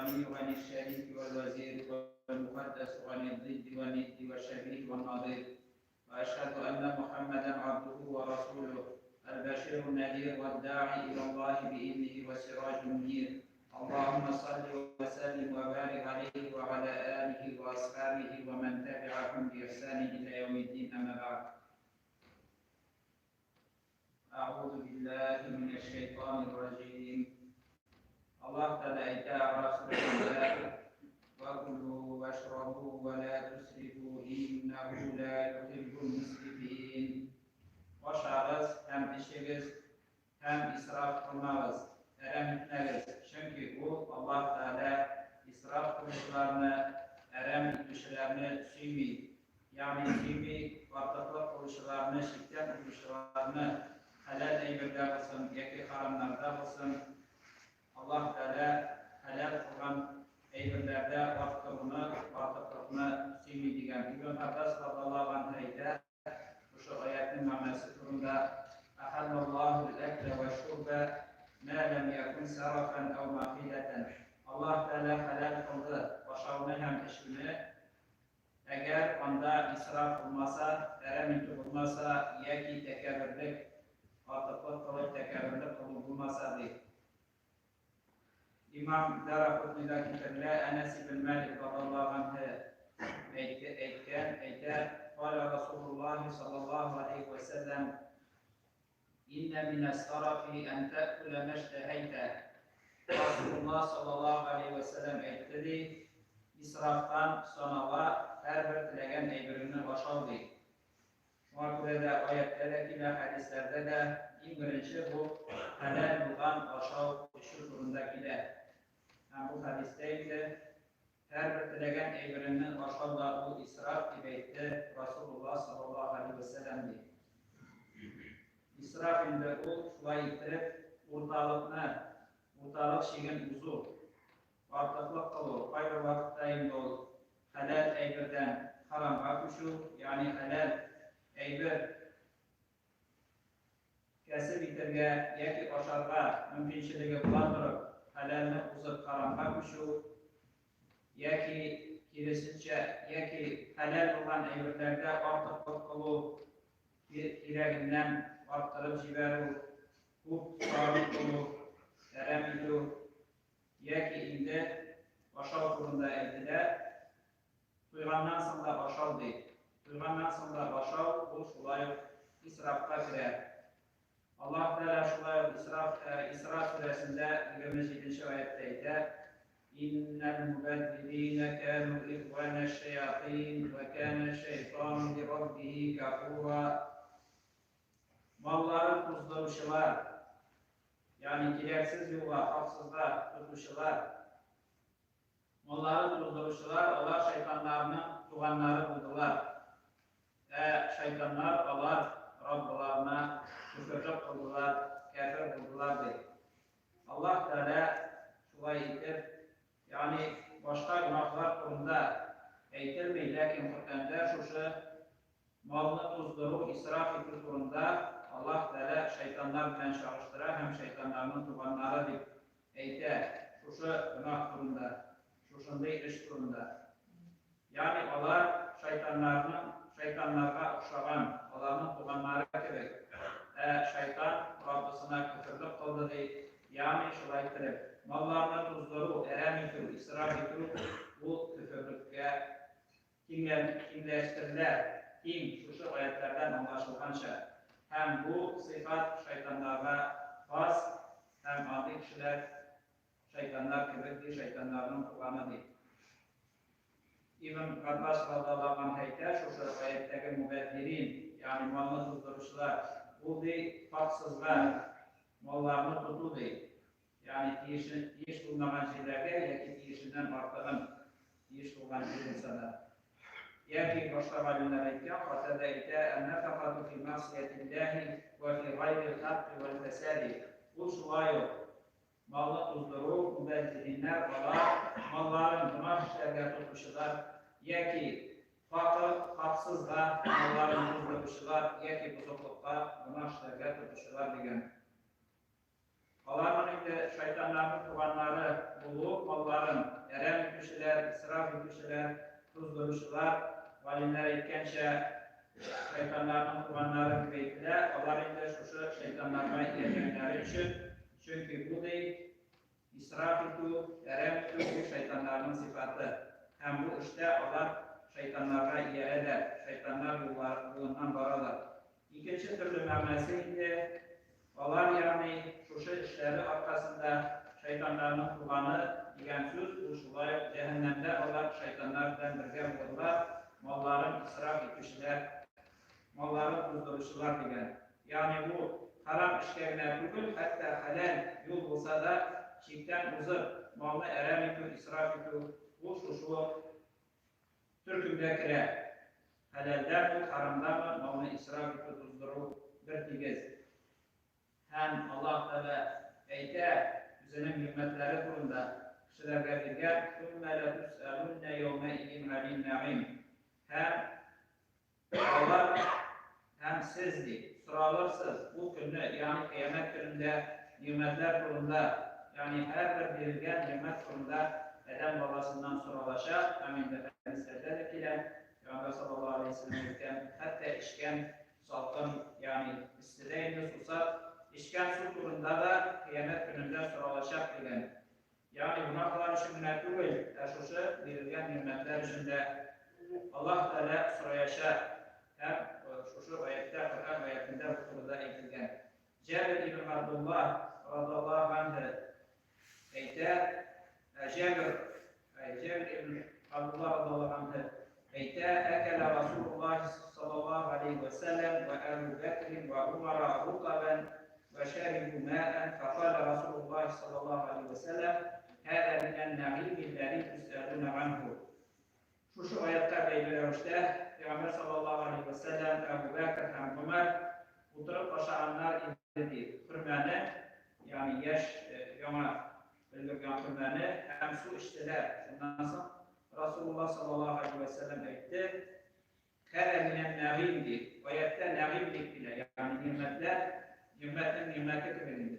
الغني عن الشريك والوزير والمقدس عن الضد والند والشبيه والنظير. وأشهد أن محمدا عبده ورسوله البشير النذير والداعي إلى الله بإذنه والسراج المنير. اللهم صل وسلم وبارك عليه وعلى آله وأصحابه ومن تبعهم بإحسان إلى يوم الدين. أما بعد، أعوذ بالله من الشيطان الرجيم. الله تعالى әйтә Әгъраф сүрәсендә: وكلوا واشربوا ولا تسرفوا إنه لا يحب المسرفين. Ашагыз һәм эчегез һәм исраф кылмагыз, әрәм итмәгез, чөнки ул Аллаһ Тәгалә исраф кылучыларны, әрәм итүчеләрне сөйми, ягъни сөйми артыклык кылучыларны, чиктән узучыларны, хәләл әйбердә булсын яки харамнарда булсын, Аллаһ Тәгалә хәләл кылган әйберләрдә арттыруны, артыклыкны сөйми дигән. Ибн Габбас радиаллаһу анһу әйтә, шушы аятьнең мәгънәсе турында: Әхәлләллаһу әл-әклә вә-шурбә мә ләм якун сарафан әү махиләтән. Аллаһ Тәгалә хәләл кылды ашауны һәм эчүне, әгәр анда исраф булмаса, әрәм итү булмаса яки тәкәбберлек, артыклык кылып тәкәбберлек кылу булмаса, ди. Имам Дара-Кутныйда китерелә, Әнәс ибн Малик радаллаһу анһу әйтте, әйткән, әйтә: Каля Расулуллаһи саллаллаһу алейһи вә сәлләм, Иннә минәс-сарафи ән тәкүлә мәштәһәйтә. Расулуллаһ саллаллаһу галәйһи вә сәлләм әйтте ди, исрафтан санала һәрбер теләгән әйбереңне ашау ди. Шуңа күрә дә аятьтә дә килә, хәдисләрдә дә иң беренче бу хәләл булган ашау, эчү турында килә. Һәм бу хәдистә инде һәрбер теләгән әйбереңне ашау да ул исраф, дип әйтте Расулуллаһ саллаллаһу галәйһи вә сәлләм, ди. Исраф инде ул шулай иттереп урталыкны, урталык чиген узу, артыклык кылу, кайбер вакытта инде ул хәләл әйбердән харамга күчү, ягъни хәләл әйбер Кәсеп итәргә яки ашарга мөмкинчелеге була торып, хәләлне узып харамга күчү, яки киресенчә, яки хәләл булган әйберләрдә артыклык кылу, кирәгеннән арттырып җибәрү, күп сарыф кылу, әрәм итү, яки инде ашау турында әйтелә, Туйганнан соң да ашау, ди. Туйганнан соң да ашау, ул шулай ук исрафка керә. Аллаһ Тәгалә шулай ук Исраф, Исра сүрәсендә 27 нче аятьтә әйтә, Иннәл мубәддилинә кәну ихванә шәятин вә кәнә шәйтану ли раббихи кафура. Малларын туздыручылар, ягъни кирәксез юлга, хаксызга тотучылар, Малларын туздыручылар алар шайтаннарның туганнары булдылар. Ә шайтаннар алар Раббыларына көферлек кылдылар, кяфер булдылар, ди. Аллаһ Тәгалә шулай итеп, ягъни башка гөнаһлар турында әйтелми, ләкин Коръәндә шушы малны туздыру, исраф итү турында Аллаһ Тәгалә шайтаннар белән чагыштыра һәм шайтаннарның туганнары дип Әйтә, шушы гөнаһ турында, шушындый эш турында. Ягъни алар шайтаннарның, шайтаннарга охшаган, аларның туганнары кебек. Ә шайтан Раббысына көферлек кылды, ди. Ягъни шулай иттереп, малларны туздыру, әрәм итү, исраф итү, ул көферлеккә тиңлән, тиңләштерелә, тиң, шушы аятьләрдән аңлашылганча. Һәм бу сыйфат шайтаннарга хас, һәм андый кешеләр шайтаннар кебек, ди, шайтаннарның туганы, ди. Ибн Габбас радиаллаһу анһу әйтә, шушы аятьтәге мубәддирин, ягъни малны туздыручылар, ул, ди, хаксызга малларны тоту, ди. Ягъни тиешен, тиеш булмаган җирләргә яки тиешеннән артыгын, тиеш булган җир булса да. Яки башка галимнәр әйткән, Катада әйтә, Ән-нәфәкату фи мәгъсиятиллаһи вә фи гайрил хакки вәл фәсади. Ул шулай ук малны туздыру, мубәззириннәр, алар малларын гөнаһ эшләргә тотучылар яки хакы, хаксызга малларын туздыручылар яки бозыклыкка, гөнаһ эшләргә тотучылар дигән. Аларның инде шайтаннарның туганнары булу, малларын. туздыручылар, галимнәр әйткәнчә, шайтаннарның туганнары дип әйтелә, алар инде шушы шайтаннарга ияргәннәре өчен, чөнки бу ди, исраф итү, әрәм итү бу шайтаннарның сыйфаты. Һәм бу эштә алар шайтаннарга иярәләр, шайтаннар юлыннан баралар. Икенче төрле мәгънәсе инде, алар, ягъни шушы эшләре аркасында шайтаннарның туганы дигән сүз, ул шулай ук җәһәннәмдә алар шайтаннар белән бергә булырлар, малларын исраф итүчеләр, малларын туздыручылар дигән. Ягъни бу харам эшкә генә түгел, хәтта хәләл юл булса да, чиктән узып, малны әрәм итү, исраф итү, ул шушы ук төркемгә керә. Хәләлдәме ул, харамдамы, малны исраф итү, туздыру бер тигез. Һәм Аллаһ Тәгалә әйтә үзенең нигъмәтләре турында кешеләргә биргән, Суммә ләтусъәлүннә яумәизин ганин нәгыйм. Һәм алар һәм сез, ди, соралырсыз ул көнне, ягъни кыямәт көнендә нигъмәтләр турында, ягъни һәрбер бирелгән нигъмәт турында адәм баласыннан соралачак, һәм инде хәдисләрдә дә килә, Пәйгамбәр саллаллаһу алейһи ва сәлләм әйткән, хәтта эчкән салкын, ягъни эсседә инде сусап, эчкән су турында да кыямәт көнендә соралачак дигән. Ягъни гөнаһлар өчен генә түгел, ә шушы бирелгән нигъмәтләр өчен дә Аллаһ Тәгалә сораячак. Һәм шушы аятьтә, Коръән аятендә бу турыда әйтелгән. Җәбир ибн Габдулла радаллаһу анһу әйтә, Җәбир, Җәбир ибн Габдулла радаллаһу анһу әйтә, әкәлә Расулуллаһ саллаллаһу алейһи ва сәлләм ва Әбу Бәкр ва Умар рутабан ва шарибу ма'ан фақала Расулуллаһ саллаллаһу алейһи ва сәлләм һәза минән нәгыйм аллази тусалуна анһу. Шушы аятка бәйле рәвештә, Пәйгамбәр саллаллаһу галәйһи вә сәлләм, Әбү Бәкер һәм Гомәр утырып ашаганнар иде, ди, хөрмәне, ягъни яшь, яңа өлгергән хөрмәне һәм су эчтеләр. Шуннан соң Расулуллаһ саллаллаһу галәйһи вә сәлләм әйтте, Һәзә минән нәгыйм, ди. Аятьтә нәгыйм дип килә, ягъни нигъмәтләр, нигъмәтнең нигъмәте кебек инде.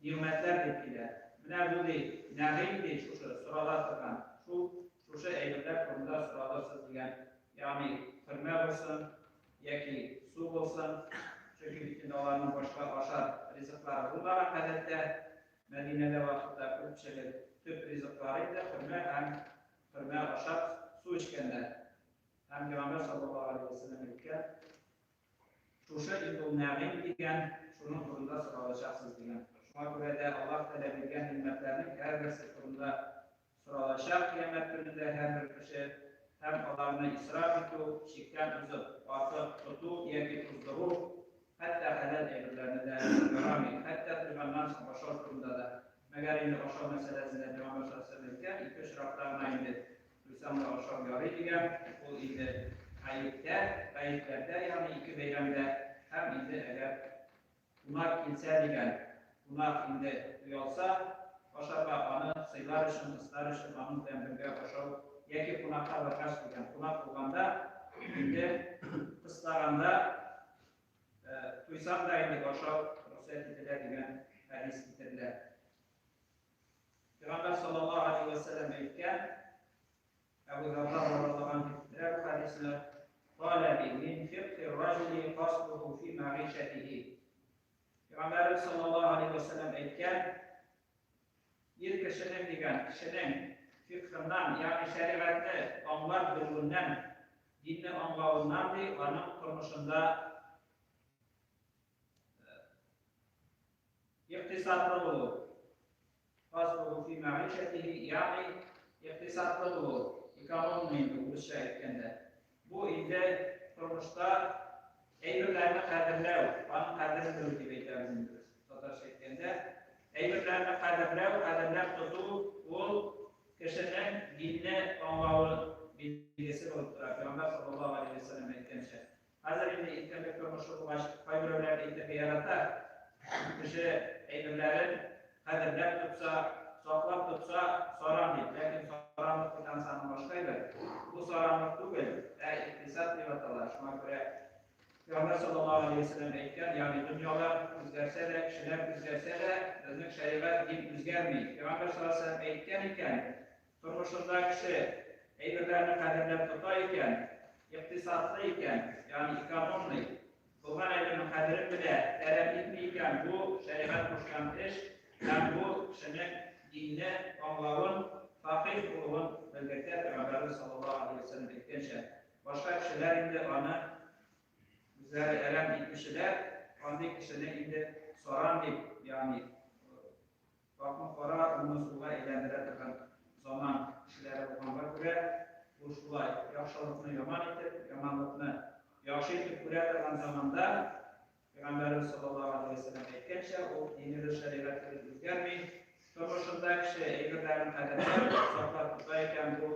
Нигъмәтләр дип килә. Менә бу ди, нәгыйм ди, шушы сорала торган, шул шушы әйберләр турында соралырсыз дигән, ягъни хөрмә булсын яки су булсын, чөнки бит инде аларның башка ашар ризыклары булмаган гадәттә, Мәдинәдә вакытта күпчелек төп ризыклары инде хөрмә һәм хөрмә ашап су эчкәннәр. Һәм Пәйгамбәр саллаллаһу алейһи ва сәлләм әйткән, Шушы инде ул нәгыйм дигән, шуның турында соралачаксыз дигән. Шуңа күрә дә Аллаһ Тәгалә биргән нигъмәтләрнең һәрберсе турында соралачак кыямәт көнендә һәрбер кеше һәм аларны исраф итү, чиктән узып, артык тоту яки туздыру, хәтта хәләл әйберләрне дә ярамый, хәтта туйганнан соң ашау турында да. Мәгәр инде ашау мәсьәләсендә Пәйгамбәр саллаллаһу алейһи ва сәлләм әйткән, ике очракта гына инде Туйсаң да ашау ярый дигән, ул инде гаеттә, гаетләрдә, ягъни ике бәйрәмдә һәм инде әгәр кунак килсә дигән, кунак инде оялса ашарга, аны сыйлар өчен, кыстар өчен аның белән бергә ашау яки кунакка баргач дигән, кунак булганда инде кыстаганда туйсаң да инде ашау рөхсәт ителә дигән хәдис китерелә. Пәйгамбәр саллаллаһу алейһи вә сәлләм әйткән, Әбу Дарда радиаллаһу анһу китерә бу хәдисне, Калә ди, мин фикъһи раҗули касдуху фи мәгыйшәтихи. Пәйгамбәребез саллаллаһу алейһи вә сәлләм әйткән, ир кешенең дигән, кешенең фикъһыннан, ягъни шәригатьне аңлап белүеннән, динне аңлавыннан ди, аның тормышында Икътисадлы булу. Фасбуху фи мәгыйшәтихи, ягъни икътисадлы булу, экономный инде урысча әйткәндә. Бу инде тормышта әйберләрне кадерләү, аның кадерен белү дип әйтәбез инде без татарча әйткәндә. Әйберләрне кадерләү, кадерләп тоту ул кешенең динне аңлавы билгесе булып тора. Пәйгамбәр саллаллаһу алейһи ва сәлләм әйткәнчә. Хәзер инде иркенлек тормышы булгач, кайберәүләр әйтергә ярата, кеше әйберләрен кадерләп тотса, саклап тотса, саран дип. Ләкин саранлык бит анысы аның башка әйбер. Бу саранлык түгел, ә икътисад дип атала. Шуңа күрә Пәйгамбәр саллаллаһу алейһи ва сәлләм әйткән, ягъни дөньялар үзгәрсә дә, кешеләр үзгәрсә дә, безнең шәригать, дин үзгәрми. Пәйгамбәр саллаллаһу алейһи ва сәлләм әйткән икән, тормышында кеше әйберләрне кадерләп тота икән, икътисадлы икән, ягъни экономный, булган әйбернең кадерен белә, әрәм итми икән, бу шәригать кушкан эш һәм бу кешенең динне аңлавын, факих булуын белгертә, Пәйгамбәребез саллаллаһу алейһи ва сәлләм әйткәнчә. Башка кешеләр инде аны үзләре әрәм итүчеләр, андый кешене инде саран дип, ягъни акны кара, уңны сулга әйләндерә торган заман кешеләре булганга күрә, бу шулай яхшылыкны яман итеп, яманлыкны яхшы итеп күрә торган заманда Пәйгамбәребез саллаллаһу алейһи ва сәлләм әйткәнчә, ул динебез, шәригатебез үзгәрми. Тормышында кеше әйберләрен кадерләп, саклап тота икән, бу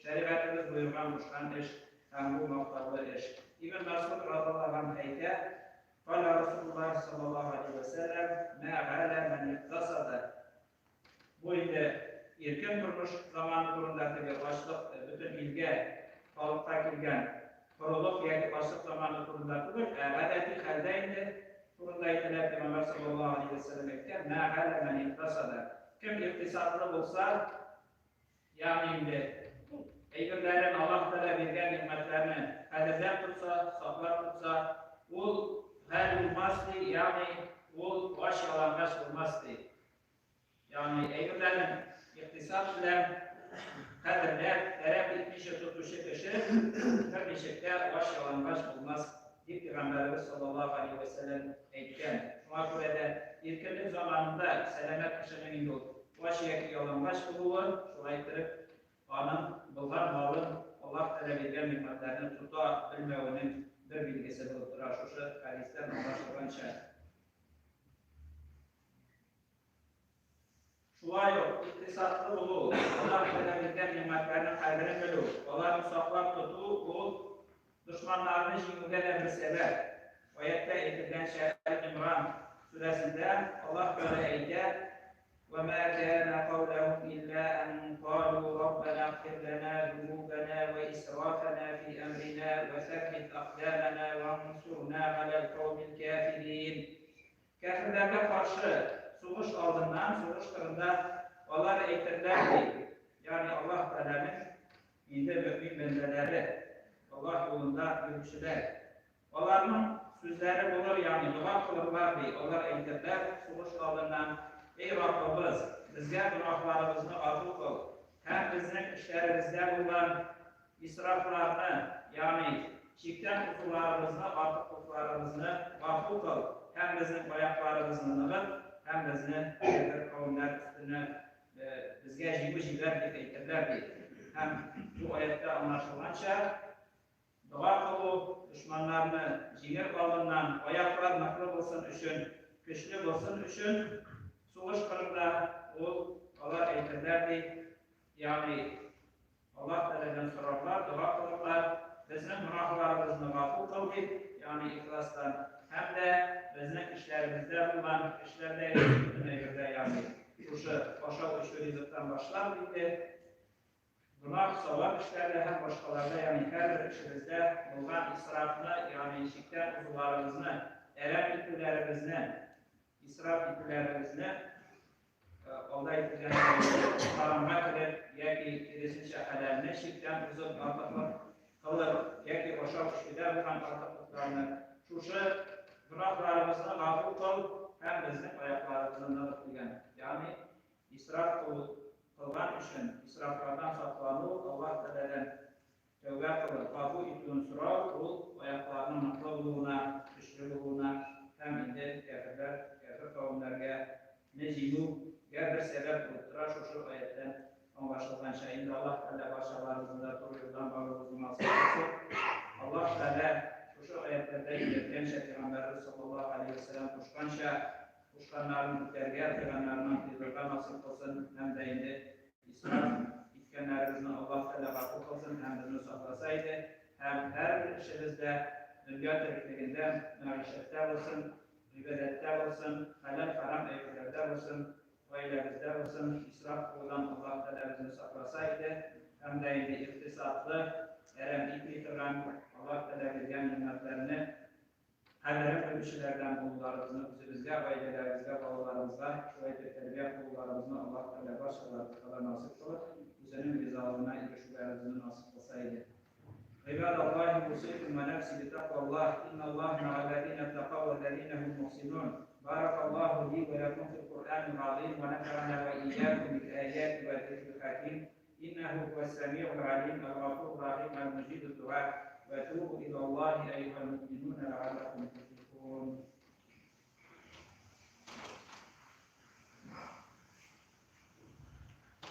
шәригатебез боерган, кушкан эш һәм бу мактаулы эш. Ибн Мәсгуд радиллаһу анһу әйтә, Каля Расулуллаһи саллаллаһу алейһи ва сәлләм, Мә галә мән иктасада. Бу инде иркен тормыш заманы турында теге ачлык бөтен илгә, халыкка килгән корылык яки ачлык заманы турында түгел, ә гадәти хәлдә инде турында әйтелә. Пәйгамбәр саллаллаһу алейһи ва сәлләм әйткән, Мә галә мән иктасада. Кем икътисадлы булса, ягъни инде әйберләрен Аллаһ Тәгалә биргән нигъмәтләрне кадерләп тотса, саклап тотса, ул гәл булмас ди, ягъни ул ач ялангач булмас ди. Ягъни әйберләрен икътисад белән кадерләп, әрәм итмичә тотучы кеше берничек тә ач ялангач булмас, дип Пәйгамбәребез саллаллаһу алейһи вә сәлләм әйткән. Шуңа күрә дә иркенлек заманында сәламәт кешенең инде ул ач яки ялангач булуы, шулай иттереп, аның булган малын, Аллаһ Тәгалә биргән нигъмәтләрне тота белмәвенең бер билгесе булып тора, шушы хәдистән аңлашылганча. Шулай ук икътисадлы булу, Аллаһ Тәгалә биргән нигъмәтләрнең кадерен белү, аларны саклап тоту ул дошманнарны җиңүгә дә бер сәбәп. Аятьтә әйтелгәнчә, Әл-Имран сүрәсендә Аллаһ Тәгалә әйтә: "Ва ма кана каулахум илля ан калу раббана игъфир лана зунубана ва исрафана фи амрина ва саббит акдамана вансурна галал каумил кафирин". Кяферләргә каршы сугыш алдыннан, сугыш кырында алар әйтерләр ди, ягъни Аллаһ Тәгаләнең инде мөэмин бәндәләре, Аллаһ юлында йөрүчеләр. Аларның сүзләре булыр, ягъни дога кылырлар ди, алар әйтерләр сугыш алдыннан, Эй Раббыбыз, безгә гөнаһларыбызны гафу кыл һәм безнең эшләребездә булган Исрафларны, ягъни чиктән узуларыбызны, артыклыкларыбызны гафу кыл һәм безнең аякларыбызны ныгыт һәм безне кяфер кавемнәр өстенә безгә җиңү җибәр, дип әйтерләр, ди. Һәм бу аятьтә аңлашылганча, дога кылу дошманнарны җиңер алдыннан аяклар ныклы булсын өчен, көчле булсын өчен сугыш кырында ул алар әйтерләр, ди, ягъни Аллаһ Тәгаләдән сорарлар, дога кылырлар, безнең гөнаһларыбызны гафу кыл дип, ягъни ихластан, һәм дә безнең эшләребездә булган эшләрдә бөтен әйбердә, ягъни шушы ашау-эчү ризыктан башлап инде гөнаһ, савап эшләрдә һәм башкаларда, ягъни һәрбер эшебездә булган исрафны, ягъни чиктән узуларыбызны, әрәм итүләребезне, исраф итүләребезне Алда әйтелгән харамга кереп яки киресенчә хәләлне чиктән узып артыклык кылып яки ашау-эчүдә булган артыклыкларны шушы гөнаһларыбызны гафу кыл һәм безнең аякларыбызны ныгыт дигән. Ягъни исраф кылган өчен исрафлардан саклану Аллаһ Тәгаләдән Тәүбә кылып, гафу итүен сорау, ул аякларының ныклы булуына, көчле булуына һәм инде кяферләр, кяфер кавемнәргә не җиңү гә бер сәбәп булып тора, шушы аятьтән аңлашылганча. Инде Аллаһ Тәгалә барчаларыбызны да туры юлдан баруыбызны насыйп кылсын. Аллаһ Тәгалә шушы аятьләрдә өйрәткәнчә, Пәйгамбәребез саллаллаһу галәйһи вә сәлләм кушканча, кушканнарын үтәргә, тыйганнарыннан тыелырга насыйп кылсын һәм дә инде Исраф иткәннәребезне Аллаһ Тәгалә гафу кылсын һәм безне сакласа иде, һәм һәрбер эшебездә, дөнья тереклегендә, мәгыйшәттә булсын, гыйбадәттә булсын, хәләл-хәрам әйберләрдә булсын, гаиләбездә булсын, исраф кылудан Аллаһ Тәгалә безне сакласа иде, һәм дә инде икътисадлы, әрәм итми торган, Аллаһ Тәгалә биргән нигъмәтләрне. Кадерен белүчеләрдән булуларыбызны үзебезгә, гаиләләребезгә, балаларыбызга шулай итеп тәрбия кылуларыбызны Аллаһ Тәгалә барчаларыбызга да насыйп кылып, үзенең ризалыгына ирешүләребезне насыйп кылса иде. عباد الله أوصيكم ونفسي بتقوى الله إن الله مع الذين اتقوا والذين هم محسنون بارك الله لي ولكم في القرآن العظيم ونفعنا وإياكم بالآيات والذكر الحكيم إنه هو السميع العليم الغفور الرحيم المجيب الدعاء وتوبوا إلى الله أيها المؤمنون.